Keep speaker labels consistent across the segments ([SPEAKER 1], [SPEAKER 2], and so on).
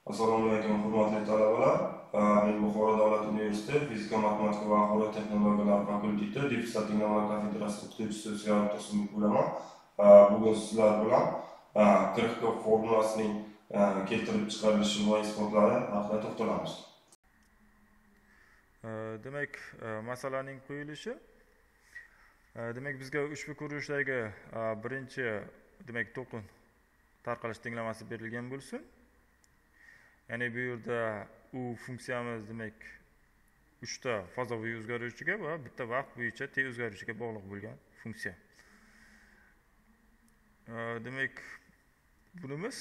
[SPEAKER 1] Assalomu alaykum, hurmatli talabalar. Men Buxoro davlat universiteti fizika, matematika va axborot texnologiyalari fakulteti differенsial tenglamalar kafedrasi o'qituvchisi Ziyorat Tursunbek bo'laman. Bugun sizlar bilan Kirchhoff formulasining keltirib chiqarilishi va isbotlari haqida to'xtalamiz.
[SPEAKER 2] Demak, masalaning qo'yilishi. Demak, bizga ushbu ko'rinishdagi birinchi, demak, to'lqin tarqalish tenglamasi berilgan bo'lsin. Ya'ni bu yerda u funksiyamiz, demak, 3 ta fazoviy o'zgaruvchiga va bitta vaqt bo'yicha t o'zgaruvchiga bog'liq bo'lgan funksiya. Demak, bunimiz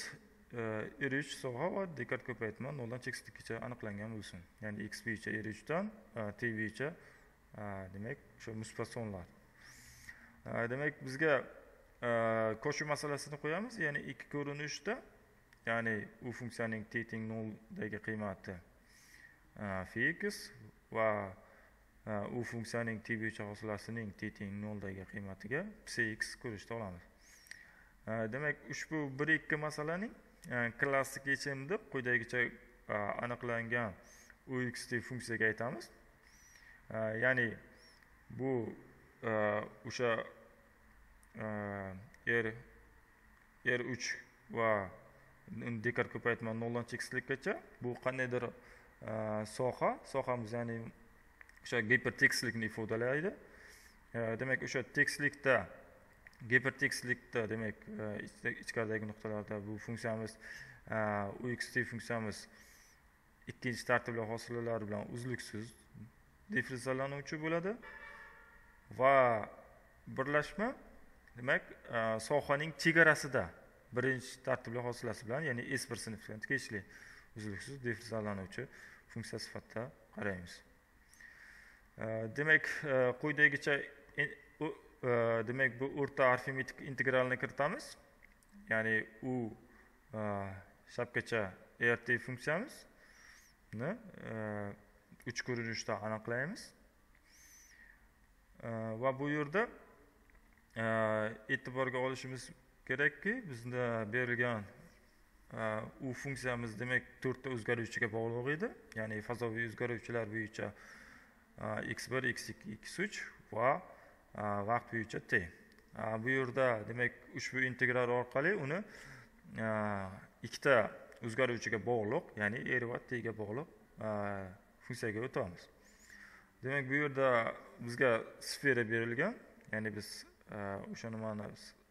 [SPEAKER 2] R3 soha va dekart ko'paytma 0 dan cheksizlikkacha aniqlangan bo'lsin. Ya'ni x bo'yicha R3 dan t bo'yicha, demak, o'sha musbat sonlar. Demak, bizga Koshi masalasini qo'yamiz, ya'ni ikki ko'rinishda, ya'ni u funksiyaning t teng 0 dagi qiymati phi x va u funksiyaning t bo'yicha hosilasining t teng 0 dagi qiymatiga psi x ko'rinishda olamiz. Demak, ushbu 1-2 masalaning klassik yechimi deb quyidagicha aniqlangan uxt funksiyaga aytamiz. Ya'ni bu o'sha R3 va dekart ko'paytma 0 dan cheksizlikkacha bu qandaydir soha, sohamiz, ya'ni o'sha gipertekstlikni ifodalaydi. Demak, o'sha tekstlikda, gipertekstlikda, demak, ichkaridagi nuqtalarda bu funksiyamiz uxt funksiyamiz ikkinchi tartibli hosilalari bilan uzluksiz differensiallanuvchi bo'ladi va birlashma, demak, sohaning chegarasida birinchi tartibli hosilasi bilan, ya'ni S1 sinfga tegishli uzluksiz differensiallanuvchi funksiya sifatida qaraymiz. Demak, quyidagicha, demak, bu o'rta arifmetik integralni kiritamiz. Ya'ni u shapkacha rt funksiyamizni 3 ko'rinishda aniqlaymiz. Va bu yerda e'tiborga olishimiz kerakki, bizda berilgan u funksiyamiz, demak, 4 ta o'zgaruvchiga bog'liq edi. Ya'ni fazoviy o'zgaruvchilar bo'yicha x1, x2, x3 va vaqt bo'yicha t. Bu yerda, demak, ushbu integral orqali uni ikkita o'zgaruvchiga bog'liq, ya'ni r va t ga bog'liq funksiyaga o'tamiz. Demak, bu yerda bizga sfera berilgan, ya'ni biz o'sha nimani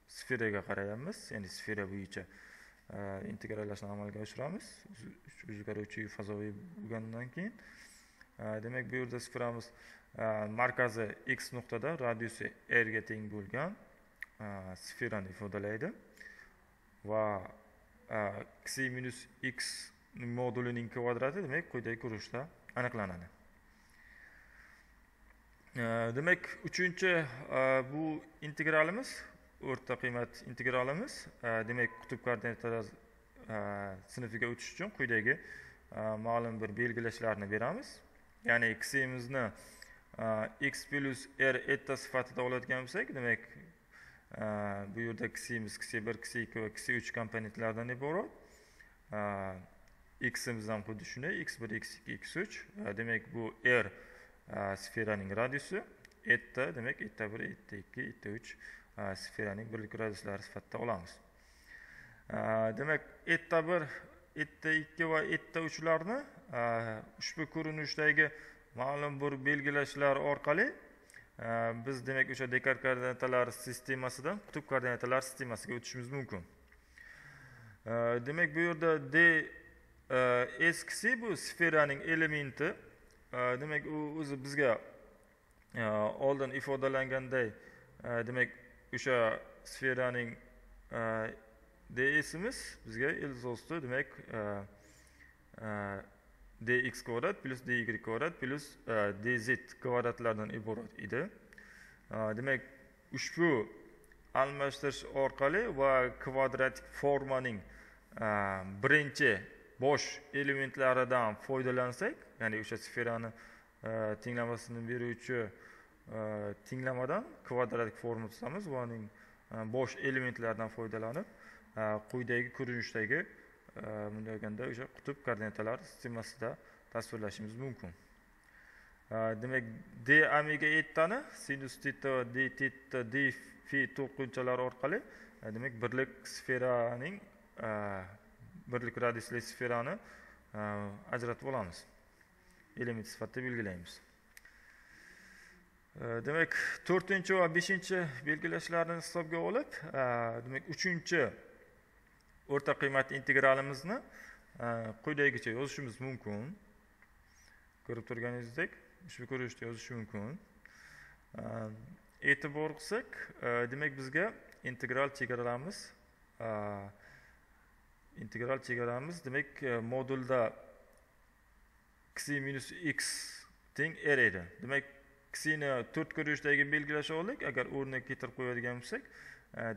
[SPEAKER 2] sferaga qarayapmiz, ya'ni sfera bo'yicha integrallashni amalga oshiramiz o'zgaruvchi fazoviy bo'lgandan keyin. Demak, bu yerda sferamiz markazi x nuqtada, radiusi r ga teng bo'lgan sferani ifodalaydi va x minus x modulining kvadrati, demak, quyidagi ko'rinishda aniqlanadi. Demak, uchinchi bu integralimiz, o'rta qiymat integralimiz, demak, qutb koordinatalar sinfiga o'tish uchun quyidagi ma'lum bir belgilashlarni beramiz. Ya'ni ximizni x plus r eta sifatida oladigan bo'lsak, demak, bu yerda ximiz x1, x2 va x3 komponentlardan iborat. Ximiz ham xuddi shunday, x1, x2, x3. Demak, bu r sferaning radiusi, eta, demak, eta 1, eta 2, eta 3 sferaning birlik radiuslari sifatida olamiz. Demak, eta 1, eta 2 va eta 3larni ushbu ko'rinishdagi ma'lum bir belgilashlar orqali biz, demak, o'sha dekart koordinatalar sistemasidan qutb koordinatalar sistemasiga o'tishimiz mumkin. Demak, bu yerda d s x bu sferaning elementi. Demak, u o'zi bizga oldin ifodalanganday, demak, o'sha sferaning dsimiz bizga ildiz, demak, dx kvadrat plus dy kvadrat plus dz kvadratlardan iborat edi. Demak, ushbu almashtirish orqali va kvadratik formaning birinchi bosh elementlaridan foydalansak, ya'ni o'sha sferani tenglamasini beruvchi tenglamadan kvadratik forma tuzamiz va uning bosh elementlaridan foydalanib quyidagi ko'rinishdagi bunday olganda o'sha qutb koordinatalar sistemasida tasvirlashimiz mumkin. Demak, d omega ettani sinus teta, d teta, d fi to'lqinchalar orqali demak birlik sferaning birlik radiusli sferani ajratib olamiz. Element sifatida belgilaymiz. Demak, 4-chi va 5-chi belgilashlarni hisobga olib, demak 3-chi o'rta qiymat integralimizni quyidagicha yozishimiz mumkin. Ko'rib turganingizdek, ushbu ko'rinishda yozish mumkin. E'tibor qilsak, demak bizga integral chegaramiz demak modulda xi minus x teng r edi. Demak, xini 4 ko'rinishdagi belgilash oldik. Agar o'rniga keltirib qo'yadigan bo'lsak,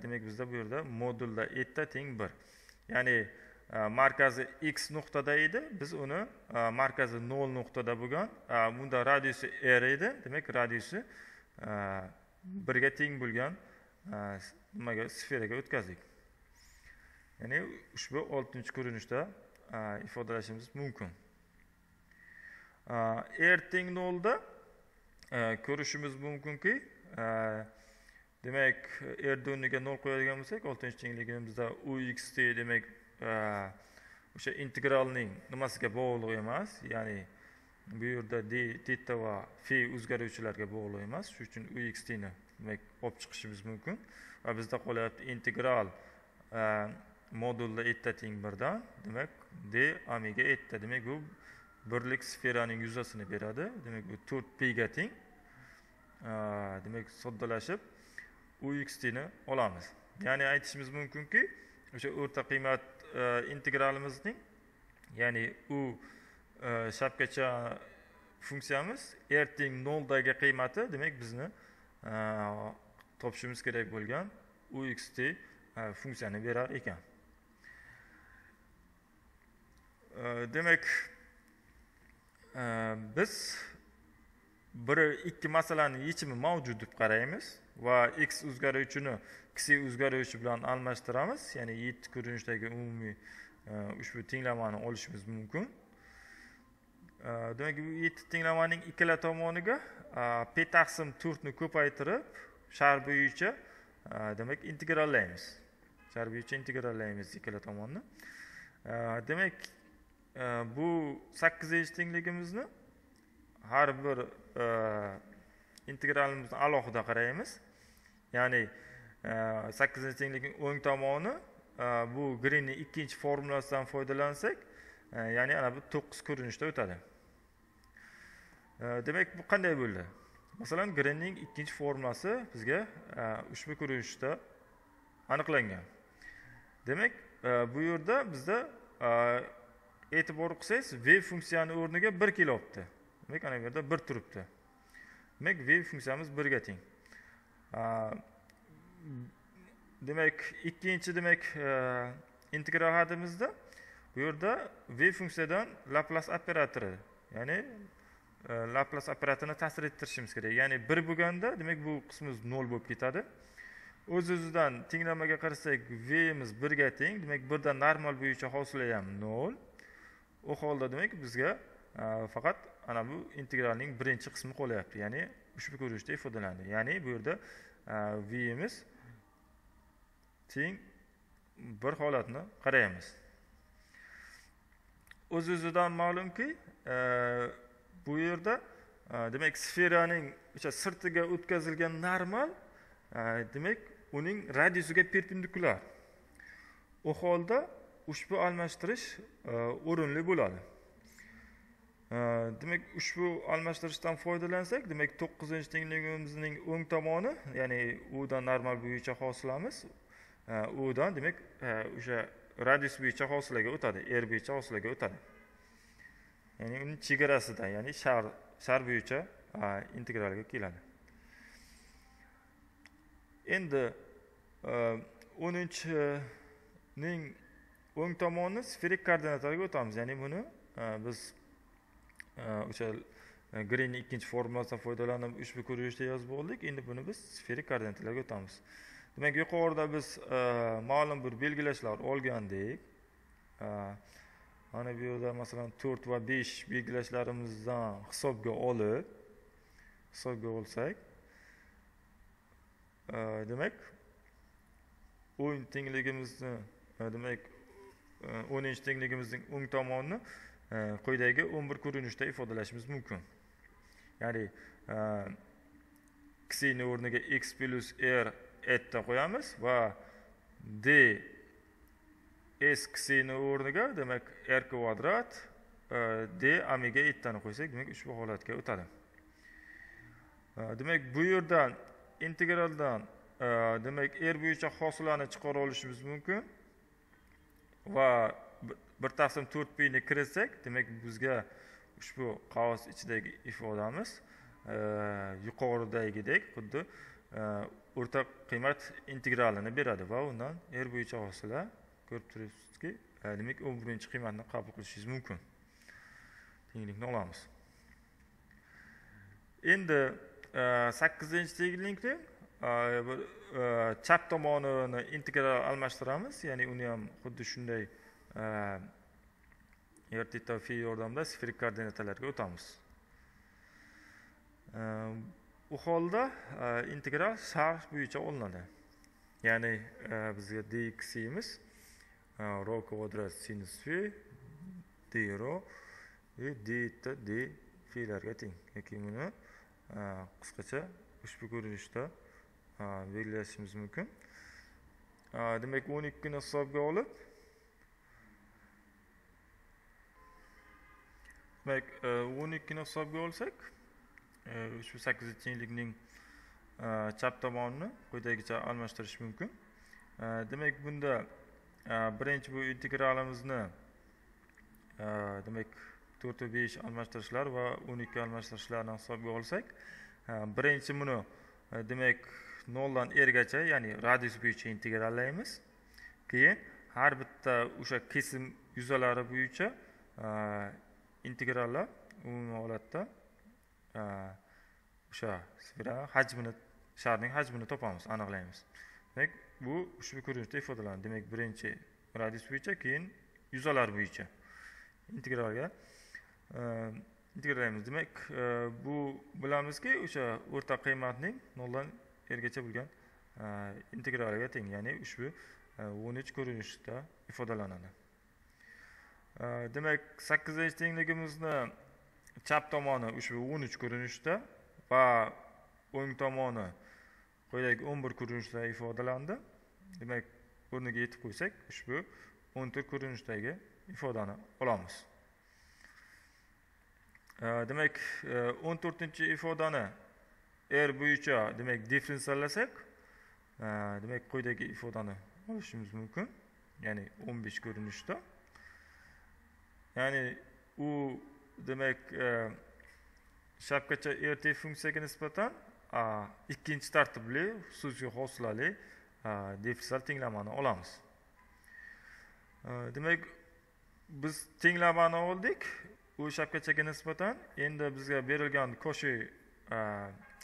[SPEAKER 2] demak bizda bu yerda modulda eta teng 1. Ya'ni markazi x nuqtada edi, biz uni markazi 0 nuqtada bo'lgan, bunda radiusi r edi, demak radiusi 1 ga teng bo'lgan nimaga sferaga o'tkazdik. Ya'ni ushbu 6-ko'rinishda ifodalashimiz mumkin. R teng 0 da ko'rishimiz mumkinki, demak r o'rniga 0 qo'yadigan bo'lsak, 6-tengligimizda ux t demak o'sha integralning nimasiga bog'liq emas, ya'ni bu yerda d teta va fi o'zgaruvchilarga bog'liq emas. Shuning uchun ux t ni demak olib chiqishimiz mumkin va bizda qolyapti integral modulda eta teng 1 dan, demak d omega eta, demak bu birlik sferaning yuzasini beradi. Demak bu 4 pi ga teng. Demak soddalashib ux t ni olamiz. Ya'ni aytishimiz mumkinki, o'sha o'rta qiymat integralimizning, ya'ni u shapkacha funksiyamiz r teng 0 dagi qiymati, demak bizni topishimiz kerak bo'lgan ux t funksiyani berar ekan. Demak, biz bir ikki masalaning yechimi mavjud deb qaraymiz va x o'zgaruvchini xi o'zgaruvchi bilan almashtiramiz, ya'ni 7 ko'rinishdagi umumiy ushbu tenglamani olishimiz mumkin. Demak, bu 7 tenglamaning ikkala tomoniga p taqsim 4 ni ko'paytirib, shar bo'yicha demak integrallaymiz. Shar bo'yicha integrallaymiz ikkala tomonni. Demak, bu 8-tengligimizni har bir integralimizni alohida qaraymiz. Ya'ni 8-tenglikning o'ng tomoni bu Greenning ikkinchi formulasidan foydalansak, ya'ni ana bu 9 ko'rinishda o'tadi. Demak, bu qanday bo'ldi? Masalan, Greenning ikkinchi formulasi bizga ushbu ko'rinishda aniqlangan. Demak, bu yerda bizda e'tibor qilsangiz, v funksiyani o'rniga 1 kelyapti. Demak, ana bu yerda 1 turibdi. Demak, v funksiyamiz 1 ga teng. Demak, ikkinchi demak integral hadimizda bu yerda v funksiyadan Laplace operatori, ya'ni Laplace operatorini ta'sir ettirishimiz kerak. Ya'ni 1 bo'lganda, demak bu qismimiz 0 bo'lib ketadi. O'z-o'zidan tenglamaga qarasak, v'miz 1 ga teng, demak 1 dan normal bo'yicha hosila ham 0. U holda demak bizga faqat ana bu integralning birinchi qismi qolyapti, ya'ni ushbu ko'rinishda ifodalandi. Ya'ni bu yerda v'miz teng bir holatni qaraymiz. O'z-o'zidan ma'lumki, bu yerda demak sferaning o'sha sirtiga o'tkazilgan normal, demak uning radiusiga perpendikulyar. U holda ushbu almashtirish o'rinli bo'ladi. Demak, ushbu almashtirishdan foydalansak, demak 9-tengligimizning o'ng tomoni, ya'ni u dan normal bo'yicha hosilamiz, u dan demak o'sha radius bo'yicha hosilaga o'tadi, r bo'yicha hosilaga o'tadi. Ya'ni uning chegarasida, ya'ni shar bo'yicha integralga keladi. Endi 10-ning o'ng tomoni sferik koordinatalarga o'tamiz. Ya'ni buni biz o'sha Greenning ikkinchi formulasidan foydalanib ushbu ko'rinishda yozib oldik. Endi buni biz sferik koordinatalarga o'tamiz. Demak, yuqorida biz ma'lum bir belgilashlar olgandik. Mana bu yerda masalan 4 va 5 belgilashlarimizdan hisobga olsak, demak o'ng tengligimizni, demak 10 tengligimizning o'ng tomonini quyidagi 11 ko'rinishda ifodalashimiz mumkin. Ya'ni x ni o'rniga x plus r eta qo'yamiz va d s x ni o'rniga demak r kvadrat d omega ettani qo'ysak, demak ushbu holatga o'tadi. Demak bu yerdan integraldan demak r bo'yicha hosilani chiqara olishimiz mumkin va 1/4 pi ni kiritsak, demak bizga ushbu qavs ichidagi ifodamiz yuqoridagidek xuddi o'rta qiymat integralini beradi va undan r bo'yicha hosila ko'rib turibsizki, demak 11-qiymatni qabul qilishingiz mumkin. Tenglikni olamiz. Endi 8-tenglikni chap tomonini integral almashtiramiz, ya'ni uni ham xuddi shunday r teta fi yordamida sferik koordinatalarga o'tamiz. U holda integral shar bo'yicha olinadi. Ya'ni bizga dx'imiz rho kvadrat sinus fi d rho va d eta d filarga teng. Yoki buni qisqacha ushbu ko'rinishda belgilashimiz mumkin. Demak 12 ni hisobga olib, demak 12 ni hisobga olsak, ushbu 8-tenglikning chap tomonini quyidagicha almashtirish mumkin. Demak bunda birinchi bu integralimizni demak 4 va 5 almashtirishlar va 12 almashtirishlarni hisobga olsak, birinchi buni demak 0 dan r gacha, ya'ni radius bo'yicha integrallaymiz. Keyin har bitta o'sha kesim yuzalari bo'yicha integrallar umumiy holatda o'sha sfera hajmini, sharning hajmini topamiz, aniqlaymiz. Demak, bu ushbu ko'rinishda ifodalanadi. Demak, birinchi radius bo'yicha, keyin yuzalar bo'yicha integralga integrallaymiz. Demak, bu bilamizki, o'sha o'rta qiymatning 0 dan r gacha bo'lgan integraliga teng, ya'ni ushbu 13 ko'rinishda ifodalanadi. Demak, 8-tengligimizni chap tomoni ushbu 13 ko'rinishda va o'ng tomoni quyidagi 11 ko'rinishda ifodalandi. Demak, o'rniga yetib qo'ysak, ushbu 14 ko'rinishdagi ifodani olamiz. Demak, 14-ifodani r bo'yicha demak differensiallasak, demak quyidagi ifodani olishimiz mumkin, ya'ni 15 ko'rinishda. Ya'ni u demak shapkacha rt funksiyaga nisbatan ikkinchi tartibli xususiy hosilali differensial tenglamani olamiz. Demak, biz tenglamani oldik u shapkachaga nisbatan. Endi bizga berilgan Koshi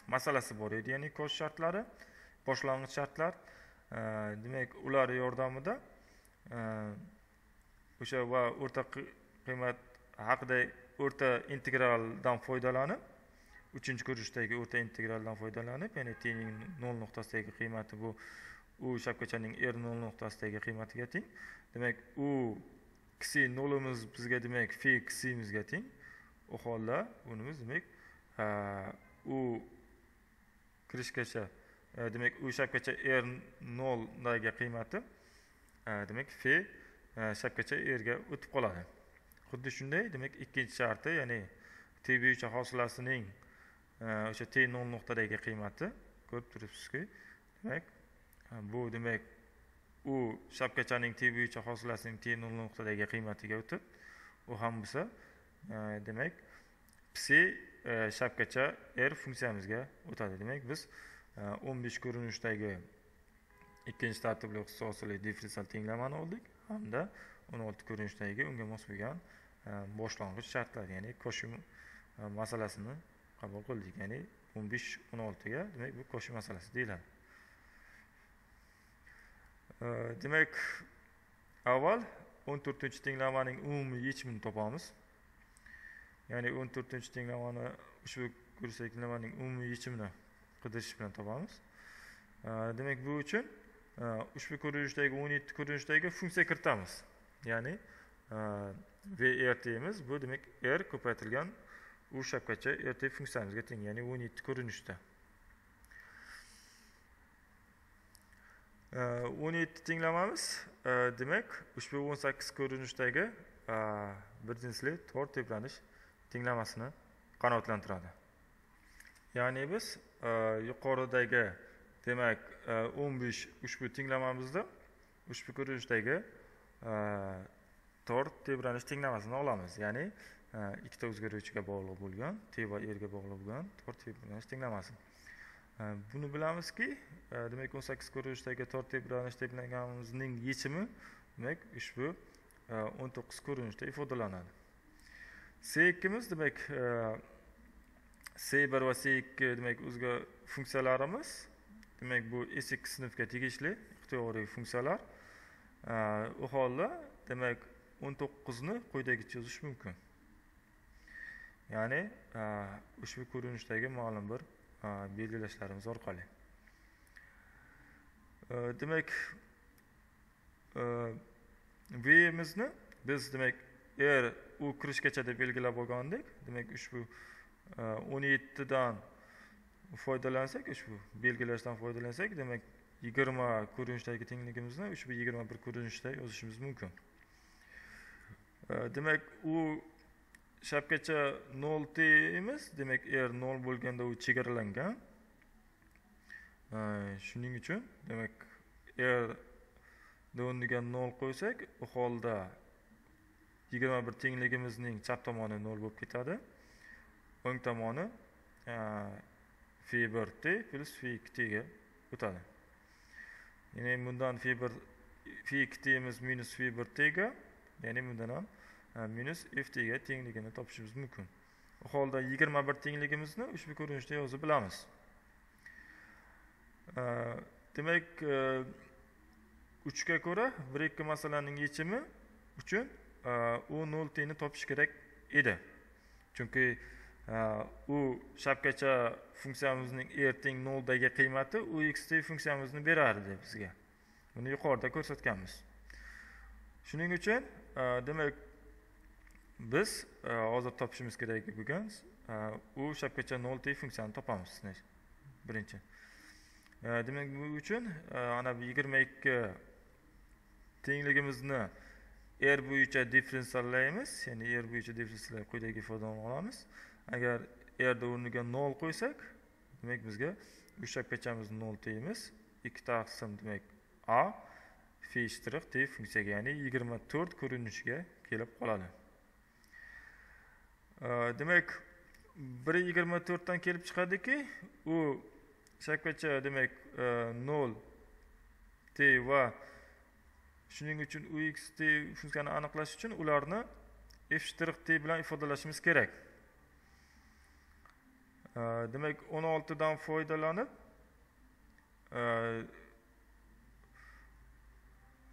[SPEAKER 2] masalasi bor edi, ya'ni Koshi shartlari, boshlang'ich shartlar. Demak, ular yordamida o'sha va o'rta qiymat haqida o'rta integraldan foydalanib, 3-ko'rinishdagi o'rta integraldan foydalanib, ya'ni t ning 0 nuqtasidagi qiymati bu u shapkachaning r 0 nuqtasidagi qiymatiga teng. Demak, u xi nolimiz bizga demak fi ximizga teng. U holda bunimiz demak u kirishgacha demak u shapkacha r 0 dagi qiymati demak fi shapkacha r ga o'tib qoladi. Xuddi shunday, demak ikkinchi sharti, ya'ni t bo'yicha hosilasining o'sha t 0 nuqtadagi qiymati ko'rib turibsizki, demak bu demak u shapkachaning t bo'yicha hosilasining t 0 nuqtadagi qiymatiga o'tib, u ham bo'lsa demak psi shapkacha r funksiyamizga o'tadi. Demak, biz 15 ko'rinishdagi ikkinchi tartibli xususiyatli differensial tenglamani oldik hamda 16 ko'rinishdagi unga mos bo'lgan boshlang'ich shartlar, ya'ni Koshi masalasini qabul qildik, ya'ni 15 16 ga demak bu Koshi masalasi deyiladi. Demak, avval 14-tenglamaning umumiy yechimini topamiz. Ya'ni 14-tenglamani ushbu ko'rinishdagi tenglamaning umumiy yechimini qidirish bilan topamiz. Demak, bu uchun ushbu ko'rinishdagi 17 ko'rinishdagi funksiya kiritamiz. Ya'ni VRT'miz bu demak R ko'paytirilgan U shapkacha RT funksiyamizga teng, ya'ni 17 ko'rinishda. 17 tenglamamiz demak ushbu 18 ko'rinishdagi bir jinsli tor tebranish tenglamasini qanoatlantiradi. Ya'ni biz yuqoridagi demak 15 ushbu tenglamamizda ushbu ko'rinishdagi tor tebranish tenglamasini olamiz. Ya'ni ikkita o'zgaruvchiga bog'liq bo'lgan t va r ga bog'liq bo'lgan tor tebranish tenglamasi. Buni bilamizki, demak 18 ko'rinishdagi tor tebranish tenglamamizning yechimi demak ushbu 19 ko'rinishda ifodalanadi. C2miz demak C1 va C2 demak o'zga funksiyalarimiz, demak bu S2 sinfga tegishli ixtiyoriy funksiyalar. U holda demak 19 ni quyidagicha yozish mumkin. Ya'ni ushbu ko'rinishdagi ma'lum bir belgilashlarimiz orqali. Demak V'mizni biz demak R U kirishgacha deb belgilab olgandik. Demak ushbu 17 dan foydalansak, ushbu belgilashdan foydalansak, demak 20 ko'rinishdagi tengligimizni ushbu 21 ko'rinishda yozishimiz mumkin. Demak u shapkacha 0 t'imiz, demak R 0 bo'lganda u chegaralangan. Shuning uchun demak R o'rniga 0 qo'ysak, u holda 21 tengligimizning chap tomoni 0 bo'lib ketadi. O'ng tomoni phi1 t plus phi2 t ga o'tadi. Ya'ni bundan phi1 phi2 t'imiz minus phi1 t ga, ya'ni bundan ham minus ft ga tengligini topishimiz mumkin. U holda 21 tengligimizni ushbu ko'rinishda yozib bilamiz. Demak 3 ga ko'ra 1-2 masalaning yechimi uchun u 0 t ni topish kerak edi. Chunki u shapkacha funksiyamizning r teng 0 dagi qiymati u xt funksiyamizni berardi bizga. Buni yuqorida ko'rsatganmiz. Shuning uchun demak biz hozir topishimiz kerak bo'lgan u shapkacha 0 t funksiyani topamiz birinchi. Demak bu uchun ana bu 22 tengligimizni r bo'yicha differensiallaymiz, ya'ni r bo'yicha differensiallab quyidagi ifodani olamiz. Agar r ni o'rniga 0 qo'ysak, demak bizga u shapkachamiz 0 t'imiz 2 taqsim demak a phi shtrix t funksiyaga, ya'ni 24 ko'rinishiga kelib qoladi. Demak 1.24 dan kelib chiqadiki, u shapkacha demak 0 t va shuning uchun ux t funksiyani aniqlash uchun ularni f shtrix t bilan ifodalashimiz kerak. Demak 16 dan foydalanib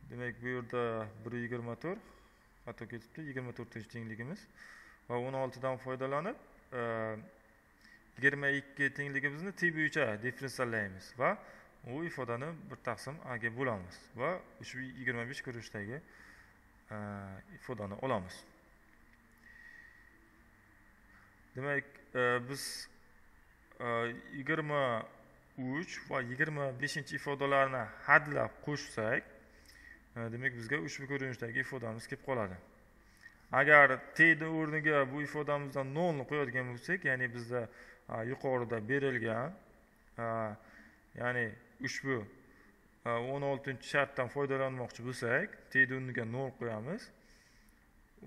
[SPEAKER 2] demak bu yerda 1.24 xato ketibdi, 24-tengligimiz va 16 dan foydalanib 22 tengligimizni t bo'yicha differensiallaymiz va u ifodani 1 taqsim a ga bo'lamiz va ushbu 25 ko'rinishdagi ifodani olamiz. Demak biz 23 va 25 ifodalarni hadlab qo'shsak, demak bizga ushbu ko'rinishdagi ifodamiz kelib qoladi. Agar t ni o'rniga bu ifodamizdan 0 ni qo'yadigan bo'lsak, ya'ni bizda yuqorida berilgan, ya'ni ushbu 16-shartdan foydalanmoqchi bo'lsak, t ni o'rniga 0 qo'yamiz.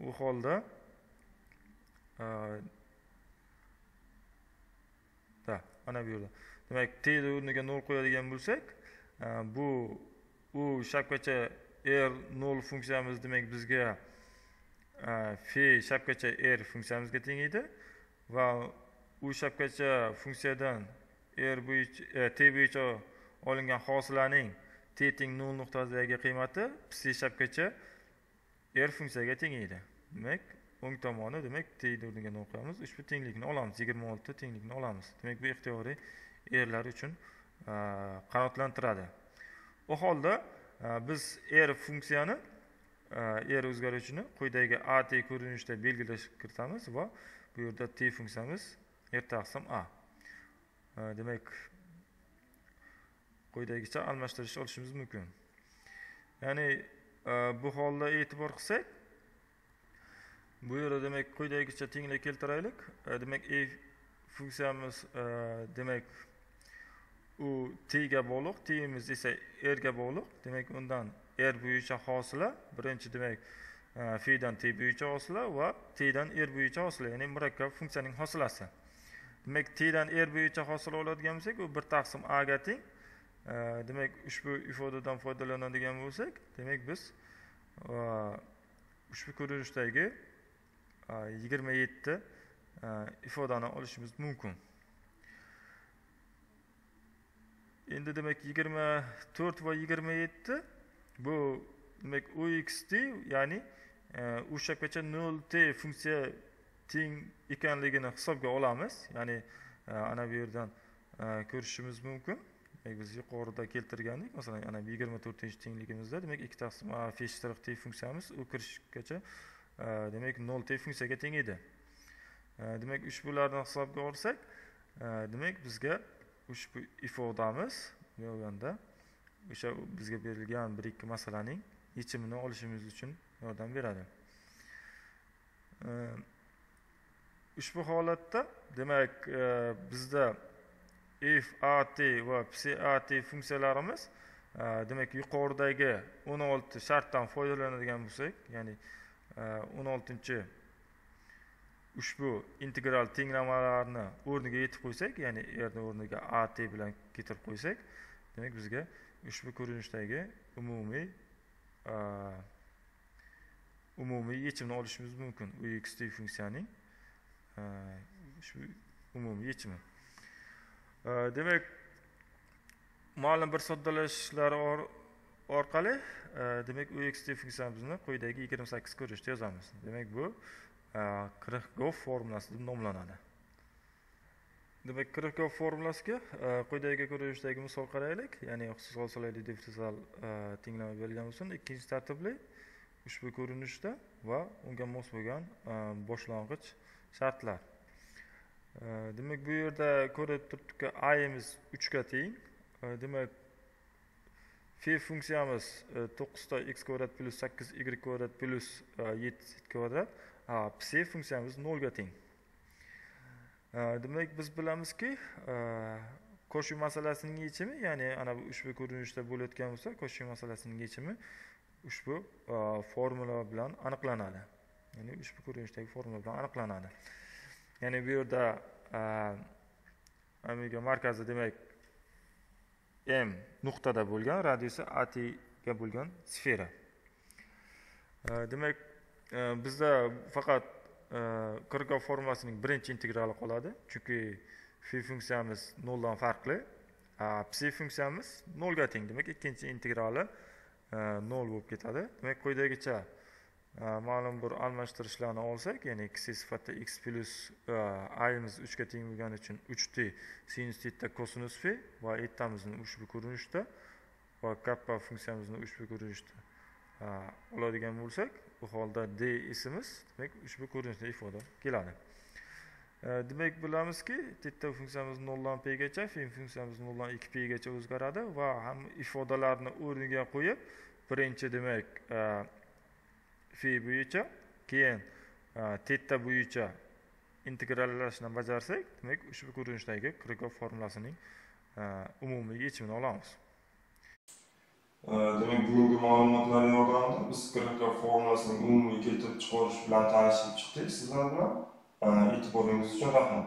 [SPEAKER 2] U holda mana bu yerda. Demak, t ni o'rniga 0 qo'yadigan bo'lsak, bu u shapkacha r 0 funksiyamiz demak bizga phi shapkacha r funksiyamizga teng edi va u shapkacha funksiyadan r bo'yicha t bo'yicha olingan hosilaning t teng 0 nuqtasidagi qiymati psi shapkacha r funksiyaga teng edi. Demak, o'ng tomoni, demak, t o'rniga nol qo'yamiz, ushbu tenglikni olamiz, 26 tenglikni olamiz. Demak, bu ixtiyoriy rlar uchun qanoatlantiradi. U holda biz r funksiyani, r o'zgaruvchini quyidagi at ko'rinishda belgilash kiritamiz va bu yerda t funksiyamiz r taqsim a. Demak, quyidagicha almashtirish olishimiz mumkin. Ya'ni bu holda e'tibor qilsak, bu yerda demak quyidagicha tenglik keltiraylik. Demak, e funksiyamiz demak u t ga bog'liq, t'imiz esa r ga bog'liq. Demak, undan r bo'yicha hosila, birinchi demak f dan t bo'yicha hosila va t dan r bo'yicha hosila, ya'ni murakkab funksiyaning hosilasi. Demak, t dan r bo'yicha hosila oladigan bo'lsak, u 1 taqsim a ga teng. Demak, ushbu ifodadan foydalanadigan bo'lsak, demak biz ushbu ko'rinishdagi 27 ifodani olishimiz mumkin. Endi demak 24 va 27 bu demak uxt, ya'ni o'sha 0t funksiya teng ekanligini hisobga olamiz. Ya'ni ana bu yerdan ko'rishimiz mumkin. Demak, biz yuqorida keltirgandik, masalan, ana 24-tengligimizda demak 2 taqsim a f shtrix t funksiyamiz u kirishgacha demak 0t funksiyaga teng edi. Demak, ushbularni hisobga olsak, demak bizga ushbu ifodamiz bu o'sha bizga berilgan 1-2 masalaning yechimini olishimiz uchun yordam beradi. Ushbu holatda demak bizda f a t va p a t funksiyalarimiz demak yuqoridagi 16 shartdan foydalanadigan bo'lsak, ya'ni 16 ushbu integral tenglamalarni o'rniga yetib qo'ysak, ya'ni r ni o'rniga a t bilan keltirib qo'ysak, demak bizga ushbu ko'rinishdagi umumiy yechimni olishimiz mumkin. Uxt funksiyaning ushbu umumiy yechimi. Demak, ma'lum bir soddalashishlar orqali demak uxt funksiyamizni quyidagi 28 ko'rinishda yozamiz. Demak, bu Kirchhoff formulasi deb nomlanadi. Demak, Kirchhoff formulasiga quyidagi ko'rinishdagi misol qaraylik. Ya'ni xususiy hosilali differensial tenglama berilgan bo'lsin, ikkinchi tartibli ushbu ko'rinishda va unga mos bo'lgan boshlang'ich shartlar. Demak, bu yerda ko'rib turibdiki, a'miz 3 ga teng. Demak, f funksiyamiz 9 ta x kvadrat plus 8 y kvadrat plus 7 z kvadrat. Psi funksiyamiz 0 ga teng. Demak, biz bilamizki, Koshi masalasining yechimi, ya'ni ana bu ushbu ko'rinishda bo'layotgan bo'lsa, Koshi masalasining yechimi ushbu formula bilan aniqlanadi. Ya'ni ushbu ko'rinishdagi formula bilan aniqlanadi. Ya'ni bu yerda omega markazi demak m nuqtada bo'lgan, radiusi at ga bo'lgan sfera. Demak, bizda faqat Kirchhoff formulasining birinchi integrali qoladi, chunki f funksiyamiz 0 dan farqli, psi funksiyamiz 0 ga teng. Demak, ikkinchi integrali 0 bo'lib ketadi. Demak, quyidagicha ma'lum bir almashtirishlarni olsak, ya'ni x sifatida x plus a'miz 3 ga teng bo'lgani uchun 3t sinus teta kosinus f va ettamizni ushbu ko'rinishda va kappa funksiyamizni ushbu ko'rinishda oladigan bo'lsak, bu holda d isimiz demak ushbu ko'rinishda ifoda keladi. Demak, bilamizki, teta funksiyamiz 0 dan p gacha, f funksiyamiz 0 dan 2 p gacha o'zgaradi va ham ifodalarni o'rniga qo'yib, birinchi demak f bo'yicha, keyin teta bo'yicha integrallashni bajarsak, demak ushbu ko'rinishdagi Kirchhoff formulasining umumiy yechimini olamiz.
[SPEAKER 1] Demak, bugungi ma'lumotlar yordamida biz Kirchhoff formulasining umumiy keltirib chiqarish bilan tanishib chiqdik sizlar bilan. E'tiboringiz uchun rahmat.